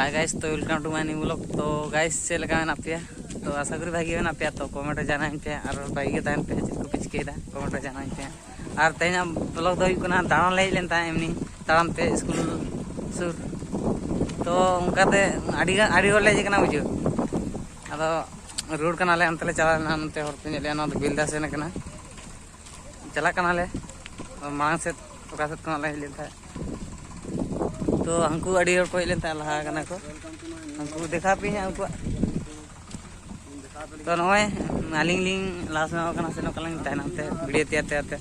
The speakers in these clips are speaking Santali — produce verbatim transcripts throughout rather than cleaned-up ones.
Hi guys, ᱛᱚ welcome to my new vlog. ᱛᱚ guys, ᱪᱮᱫ ᱞᱮᱠᱟ ᱢᱮᱱᱟᱜ ᱯᱮᱭᱟ? ᱛᱚ ᱟᱥᱟ ᱠᱚᱨᱤ ᱵᱷᱟᱜᱮ ᱢᱮᱱᱟᱜ ᱯᱮᱭᱟ᱾ ᱛᱚ comment ᱨᱮ ᱡᱟᱱᱟᱣ ᱤᱧ ᱯᱮ, ᱟᱨ ᱵᱷᱟᱜᱮ ᱜᱮ ᱛᱟᱦᱮᱱ ᱯᱮ᱾ ᱪᱮᱫ ᱠᱚᱯᱮ ᱪᱤᱠᱟᱹᱭᱮᱫᱟ, comment ᱨᱮ ᱡᱟᱱᱟᱣ ᱤᱧ ᱯᱮ᱾ ᱟᱨ ᱛᱮᱦᱮᱧᱟᱜ vlog ᱫᱚ ᱦᱩᱭᱩᱜ ᱠᱟᱱᱟ, ᱫᱟᱬᱟᱱ ᱞᱮ ᱦᱮᱡ ᱞᱮᱱ ᱛᱟᱦᱮᱸᱫ ᱮᱢᱱᱤ ᱛᱟᱲᱟᱢ ᱛᱮ ᱥᱠᱩᱞ ᱥᱩᱨ᱾ ᱛᱚ ᱚᱱᱠᱟᱛᱮ ᱟᱹᱰᱤ ᱜᱟᱱ, ᱟᱹᱰᱤ ᱦᱚᱲ ᱞᱮ ᱦᱮᱡ ᱟᱠᱟᱱᱟ, ᱵᱩᱡᱷᱟᱹᱣ᱾ ᱟᱫᱚ ᱨᱩᱣᱟᱹᱲ ᱠᱟᱱᱟᱞᱮ, ᱚᱱᱛᱮ ᱞᱮ ᱪᱟᱞᱟᱣ ᱞᱮᱱᱟ, ᱱᱚᱛᱮ ᱦᱚᱲ ᱠᱚ ᱧᱮᱞ ᱞᱮᱭᱟ, ᱱᱚᱣᱟ ᱫᱚ ᱵᱮᱞᱫᱟ ᱥᱮᱱ ᱠᱟᱱᱟ᱾ ᱪᱟᱞᱟᱜ ᱠᱟᱱᱟᱞᱮ ᱢᱟᱲᱟᱝ ᱥᱮᱫ, ᱚᱠᱟ ᱥᱮᱫ ᱠᱷᱚᱱᱟᱜ ᱞᱮ ᱦᱮᱡ ᱞᱮᱱ ᱛᱟᱦᱮᱸᱫ᱾ ᱛᱚ ᱦᱟᱱᱠᱩ ᱟᱹᱰᱤ ᱦᱚᱲ ᱠᱚ ᱦᱮᱡ ᱞᱮᱱ ᱛᱟᱦᱮᱸᱫ, ᱞᱟᱦᱟ ᱠᱟᱱᱟ ᱠᱚ᱾ ᱩᱱᱠᱩ ᱫᱮᱠᱷᱟᱣ ᱯᱮ ᱦᱟᱸᱜ ᱩᱱᱠᱩᱣᱟᱜ᱾ ᱛᱚ ᱱᱚᱜᱼᱚᱭ ᱟᱹᱞᱤᱧ ᱞᱤᱧ ᱞᱟᱦᱟ ᱥᱮᱱᱚᱜ ᱠᱟᱱᱟ, ᱥᱮᱱᱚᱜ ᱠᱟᱱᱟᱞᱤᱧ ᱛᱟᱭᱱᱚᱢ ᱛᱮ, ᱵᱷᱤᱰᱤᱭᱳ ᱛᱮᱭᱟᱨ ᱛᱮᱭᱟᱨ ᱛᱮ᱾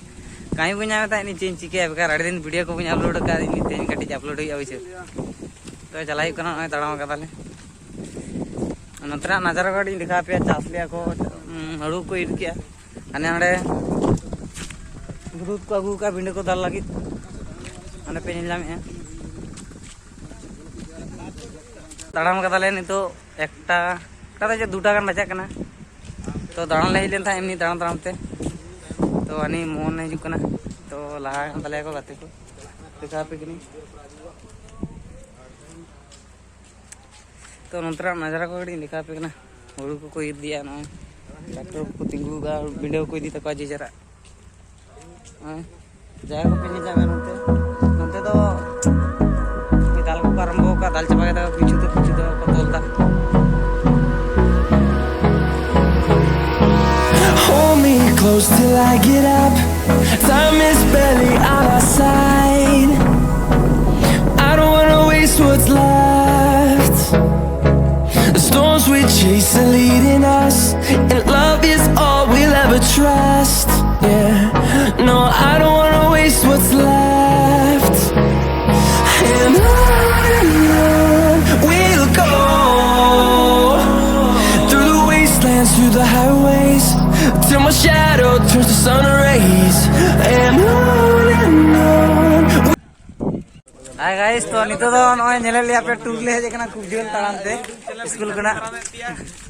ᱠᱟᱹᱢᱤ ᱵᱟᱹᱧ ᱧᱟᱢᱮᱫ ᱛᱟᱦᱮᱸᱫ, ᱤᱧ ᱪᱮᱫ ᱤᱧ ᱪᱤᱠᱟᱹᱭᱟ ᱵᱮᱠᱟᱨ, ᱟᱹᱰᱤ ᱫᱤᱱ ᱵᱷᱤᱰᱤᱭᱳ ᱠᱚ ᱵᱟᱹᱧ ᱟᱯᱞᱳᱰ ᱟᱠᱟᱫ, ᱤᱧ ᱛᱮᱦᱮᱧ ᱠᱟᱹᱴᱤᱡ ᱟᱯᱞᱳᱰ ᱦᱩᱭᱩᱜᱼᱟ, ᱵᱩᱡᱷᱟᱹᱣ᱾ ᱛᱚ ᱪᱟᱞᱟᱜ ᱦᱩᱭᱩᱜ ᱠᱟᱱᱟ, ᱱᱚᱜᱼᱚᱭ ᱛᱟᱲᱟᱢ ᱠᱟᱫᱟᱞᱮ᱾ ᱱᱚᱛᱮᱱᱟᱜ ᱱᱟᱡᱟᱨᱟ ᱠᱚ ᱠᱟᱹᱴᱤᱡ ᱤᱧ ᱫᱮᱠᱷᱟᱣ ᱟᱯᱮᱭᱟ, ᱪᱟᱥ ᱞᱮᱭᱟ ᱠᱚ, ᱩᱸ, ᱦᱩᱲᱩ ᱠᱚ ᱤᱨ ᱠᱮᱜᱼᱟ᱾ ᱦᱟᱱᱮ ᱦᱟᱸᱰᱮ ᱵᱩᱨᱩᱫ ᱠᱚ ᱟᱹᱜᱩ ᱠᱟᱜᱼᱟ ᱵᱤᱸᱰᱟᱹ ᱠᱚ ᱫᱟᱞ ᱞᱟᱹᱜᱤᱫ, ᱚᱸᱰᱮ ᱯᱮ ᱧᱮᱞ ᱧᱟᱢᱮᱫᱼᱟ᱾ ᱛᱟᱲᱟᱢ ᱠᱟᱫᱟᱞᱮ ᱱᱤᱛᱚᱜ ᱮᱠᱴᱟ, ᱮᱠᱴᱟ ᱫᱚ ᱪᱮᱫ, ᱫᱩᱴᱟ ᱜᱟᱱ ᱵᱟᱡᱟᱜ ᱠᱟᱱᱟ᱾ ᱛᱚ ᱫᱟᱬᱟᱱ ᱞᱮ ᱦᱮᱡ ᱞᱮᱱ ᱛᱟᱦᱮᱸᱫ ᱮᱢᱱᱤ ᱛᱟᱲᱟᱢ ᱛᱟᱲᱟᱢ ᱛᱮ᱾ ᱛᱚ ᱟᱹᱱᱤ ᱢᱳᱦᱚᱱ ᱦᱤᱡᱩᱜ ᱠᱟᱱᱟ, ᱛᱚ ᱞᱟᱦᱟ ᱠᱟᱱ ᱛᱟᱞᱮᱭᱟ ᱠᱚ ᱜᱟᱛᱮ ᱠᱚ, ᱫᱮᱠᱷᱟᱣ ᱟᱯᱮ ᱠᱟᱹᱱᱟᱹᱧ᱾ ᱛᱚ ᱱᱚᱱᱛᱮᱱᱟᱜ ᱱᱟᱡᱟᱨᱟ ᱠᱚ ᱠᱟᱹᱴᱤᱡ ᱤᱧ ᱫᱮᱠᱷᱟᱣ ᱟᱯᱮ ᱠᱟᱱᱟ᱾ ᱦᱩᱲᱩ ᱠᱚᱠᱚ ᱤᱨ ᱤᱫᱤᱭᱟ, ᱱᱚᱜᱼᱚᱭ ᱴᱨᱟᱠᱴᱚᱨ ᱠᱚᱠᱚ ᱛᱤᱸᱜᱩ ᱟᱠᱟᱫᱼᱟ, ᱵᱤᱸᱰᱟᱹ ᱠᱚᱠᱚ ᱤᱫᱤ ᱛᱟᱠᱚᱣᱟ ᱡᱮ ᱡᱟᱨᱟᱜ᱾ ᱱᱚᱜᱼᱚᱭ ᱡᱟᱦᱟᱸᱭ ᱠᱚᱯᱮ ᱧᱮᱞ ᱧᱟᱢᱮᱫ ᱱᱚᱱᱛᱮ, ᱱᱚᱱᱛᱮ ᱫᱚ ᱫᱟᱞ ᱠᱚᱠᱚ ᱟᱨᱟᱢᱵᱚ ᱟᱠᱟᱫᱼᱟ, ᱫᱟᱞ ᱪᱟᱵᱟ ᱠᱮᱫᱟ ᱠᱚ, ᱠᱤᱪᱷᱩ ᱫᱚ, ᱠᱤᱪᱷᱩ ᱫᱚ ᱠᱚ ᱛᱚᱞ ᱮᱫᱟ᱾ Hold me close till I get up. Time is barely on our side. I don't wanna waste what's left. The storms we chase are leading us, and love is all we'll ever trust. Yeah, no, I don't wanna waste what's left. And on and on we'll go, through the wastelands, through the highways, till my shadow turns to sun rays. And on and on. Hi guys, ᱛᱚ ᱱᱤᱛᱚᱜ ᱫᱚ ᱱᱚᱜᱼᱚᱭ ᱧᱮᱞᱮᱫ ᱞᱮᱭᱟ ᱯᱮ, ᱴᱩᱨ ᱞᱮ ᱦᱮᱡ ᱟᱠᱟᱱᱟ ᱠᱷᱩᱵ ᱡᱷᱟᱹᱞ ᱛᱟᱲᱟᱢ ᱛᱮ ᱥᱠᱩᱞ ᱠᱷᱚᱱᱟᱜ᱾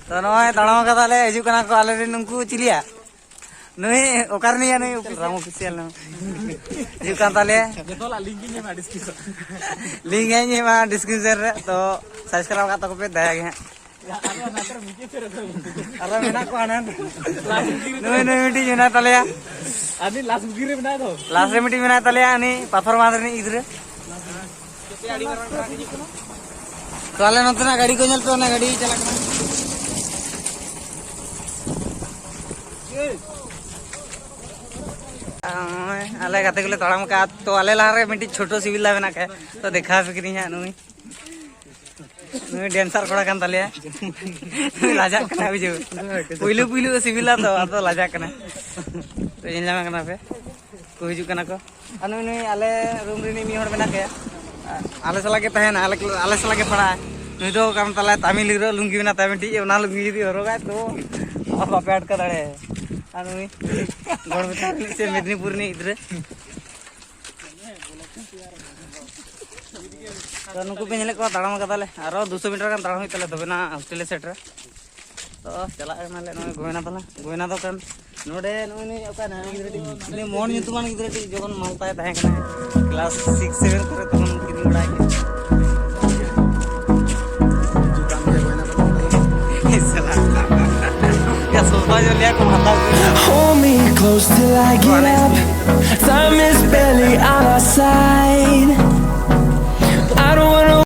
ᱛᱚ ᱱᱚᱜᱼᱚᱭ ᱛᱟᱲᱟᱢ ᱠᱟᱫᱟᱞᱮ, ᱦᱤᱡᱩᱜ ᱠᱟᱱᱟ ᱠᱚ ᱟᱞᱮ ᱨᱮᱱ ᱩᱱᱠᱩ ᱪᱤᱞᱤᱭᱟ, ᱱᱩᱭ ᱚᱠᱟᱨᱮ ᱱᱩᱭ, ᱱᱩᱭ ᱨᱟᱢ ᱚᱯᱷᱤᱥᱤᱭᱟᱞ ᱱᱩᱭ ᱦᱤᱡᱩᱜ ᱠᱟᱱ ᱛᱟᱞᱮᱭᱟ᱾ ᱡᱚᱛᱚ ᱦᱚᱲᱟᱜ link ᱤᱧ ᱮᱢᱟ description, link ᱤᱧ ᱮᱢᱟ description ᱨᱮ᱾ ᱛᱚ ᱥᱟᱵᱥᱠᱨᱟᱭᱤᱵ ᱟᱠᱟᱫ ᱛᱟᱠᱚ ᱯᱮ ᱫᱟᱭᱟ ᱜᱮ ᱦᱟᱸᱜ᱾ ᱟᱨᱚ ᱢᱮᱱᱟᱜ ᱠᱚᱣᱟ ᱦᱟᱱᱮ᱾ ᱱᱩᱭ, ᱱᱩᱭ ᱢᱤᱫᱴᱤᱡ ᱢᱮᱱᱟᱭ ᱛᱟᱞᱮᱭᱟ᱾ ᱟᱹᱰᱤ ᱞᱟᱥ ᱵᱩᱜᱤ ᱨᱮ ᱢᱮᱱᱟᱭ ᱫᱚ᱾ ᱞᱟᱥ ᱨᱮ ᱢᱤᱫᱴᱤᱡ ᱢᱮᱱᱟᱭ ᱛᱟᱞᱮᱭᱟ, ᱩᱱᱤ ᱯᱟᱛᱷᱚᱨ ᱵᱟᱸᱫᱷ ᱨᱤᱱᱤᱡ ᱜᱤᱫᱽᱨᱟᱹ᱾ ᱛᱚ ᱟᱞᱮ ᱱᱚᱛᱮᱱᱟᱜ ᱜᱟᱹᱰᱤ ᱠᱚ ᱧᱮᱞ ᱯᱮ, ᱚᱱᱟ ᱜᱟᱹᱰᱤ ᱪᱟᱞᱟᱜ ᱠᱟᱱᱟ᱾ ᱱᱚᱜᱼᱚᱭ ᱟᱞᱮ ᱜᱟᱛᱮ ᱠᱚᱞᱮ ᱛᱟᱲᱟᱢ ᱠᱟᱜᱼᱟ᱾ ᱛᱚ ᱟᱞᱮ ᱞᱟᱦᱟᱨᱮ ᱢᱤᱫᱴᱤᱡ ᱪᱷᱳᱴᱳ ᱥᱤᱵᱤᱞ ᱫᱟ ᱢᱮᱱᱟᱜ ᱠᱷᱟᱡ, ᱛᱚ ᱫᱮᱠᱷᱟᱣ ᱟᱯᱮ ᱠᱟᱹᱱᱟᱹᱧ ᱦᱟᱸᱜ ᱱᱩᱭ᱾ ᱱᱩᱭ ᱰᱮᱱᱥᱟᱨ ᱠᱚᱲᱟ ᱠᱟᱱ ᱛᱟᱞᱮᱭᱟ᱾ ᱱᱩᱭ ᱞᱟᱡᱟᱜ ᱠᱟᱱᱟ, ᱵᱩᱡᱷᱟᱹᱣ᱾ ᱯᱩᱭᱞᱩ ᱯᱩᱭᱞᱩ ᱫᱚ ᱥᱤᱵᱤᱞᱟ ᱛᱚ, ᱟᱫᱚ ᱞᱟᱡᱟᱜ ᱠᱟᱱᱟ᱾ ᱛᱚ ᱧᱮᱞ ᱧᱟᱢᱮ ᱠᱟᱱᱟ ᱯᱮ, ᱠᱚ ᱦᱤᱡᱩᱜ ᱠᱟᱱᱟ ᱠᱚ᱾ ᱟᱨ ᱱᱩᱭ, ᱱᱩᱭ ᱟᱞᱮ ᱨᱩᱢ ᱨᱤᱱᱤᱡ ᱢᱤᱫ ᱦᱚᱲ ᱢᱮᱱᱟᱜ ᱜᱮᱭᱟ, ᱟᱞᱮ ᱥᱟᱞᱟᱜ ᱜᱮ ᱛᱟᱦᱮᱱᱟ, ᱟᱞᱮ, ᱟᱞᱮ ᱥᱟᱞᱟᱜ ᱜᱮ ᱯᱟᱲᱦᱟᱜᱼᱟ᱾ ᱱᱩᱭ ᱫᱚ ᱠᱟᱱ ᱛᱟᱞᱮ ᱛᱟᱢᱤᱞ ᱦᱤᱨᱳ, ᱞᱩᱝᱜᱤ ᱢᱮᱱᱟᱜ ᱛᱟᱭᱟ ᱢᱤᱫᱴᱤᱡ, ᱚᱱᱟ ᱞᱩᱝᱜᱤ ᱡᱩᱫᱤ ᱦᱚᱨᱚᱜᱟᱭ ᱛᱚ ᱵᱟᱯᱮ ᱟᱴᱠᱟ ᱫᱟᱲᱮᱭᱟᱭᱟ᱾ ᱟᱨ ᱱᱩᱭ ᱜᱚᱲᱵᱮᱛᱟ ᱨᱤᱱᱤᱡ ᱥᱮ ᱢᱮᱫᱽᱱᱤᱯᱩᱨ ᱨᱤᱱᱤᱡ ᱜᱤᱫᱽᱨᱟᱹ᱾ ᱛᱚ ᱱᱩᱠᱩ ᱯᱮ ᱧᱮᱞᱮᱫ ᱠᱚᱣᱟ, ᱛᱟᱲᱟᱢ ᱠᱟᱫᱟᱞᱮ, ᱟᱨᱚ ᱫᱩᱥᱚ ᱢᱤᱴᱟᱨ ᱜᱟᱱ ᱛᱟᱲᱟᱢ ᱦᱩᱭᱩᱜ ᱛᱟᱞᱮᱭᱟ, ᱛᱚᱵᱮᱱᱟ ᱦᱳᱥᱴᱮᱞ ᱞᱮ ᱥᱮᱴᱮᱨᱟ᱾ ᱛᱚ ᱪᱟᱞᱟᱜ ᱠᱟᱱᱟᱞᱮ ᱱᱚᱜᱼᱚᱭ ᱜᱚᱭᱱᱟ ᱛᱟᱞᱟ᱾ ᱜᱚᱭᱱᱟ ᱫᱚ ᱠᱟᱱ ᱱᱚᱰᱮ ᱱᱩᱭ, ᱱᱩᱭ ᱚᱠᱟ ᱱᱟᱦᱟᱜ ᱜᱤᱫᱽᱨᱟᱹ ᱴᱤᱡ, ᱩᱱᱤ ᱢᱳᱦᱚᱱ ᱧᱩᱛᱩᱢᱟᱱ ᱜᱤᱫᱽᱨᱟᱹ ᱴᱤᱡ ᱡᱚᱠᱷᱚᱱ ᱢᱟᱞᱛᱟᱭ ᱛᱟᱦᱮᱸ ᱠᱟᱱᱟ, ᱠᱞᱟᱥ ᱥᱤᱠᱥ ᱥᱮᱵᱷᱮᱱ ᱠᱚᱨᱮ, ᱛᱚᱠᱷᱚᱱ ᱠᱤᱨᱤᱧ ᱵᱟᱲᱟᱭ ᱜᱮ᱾ ᱮ ᱥᱟᱞᱟ, ᱭᱟ ᱥᱚᱥᱛᱟ ᱡᱚᱞᱤᱭᱟ ᱠᱚ ᱦᱟᱛᱟᱣ ᱠᱮᱫᱟ᱾ Hold me close till I get up. Time is barely on our side. I don't wanna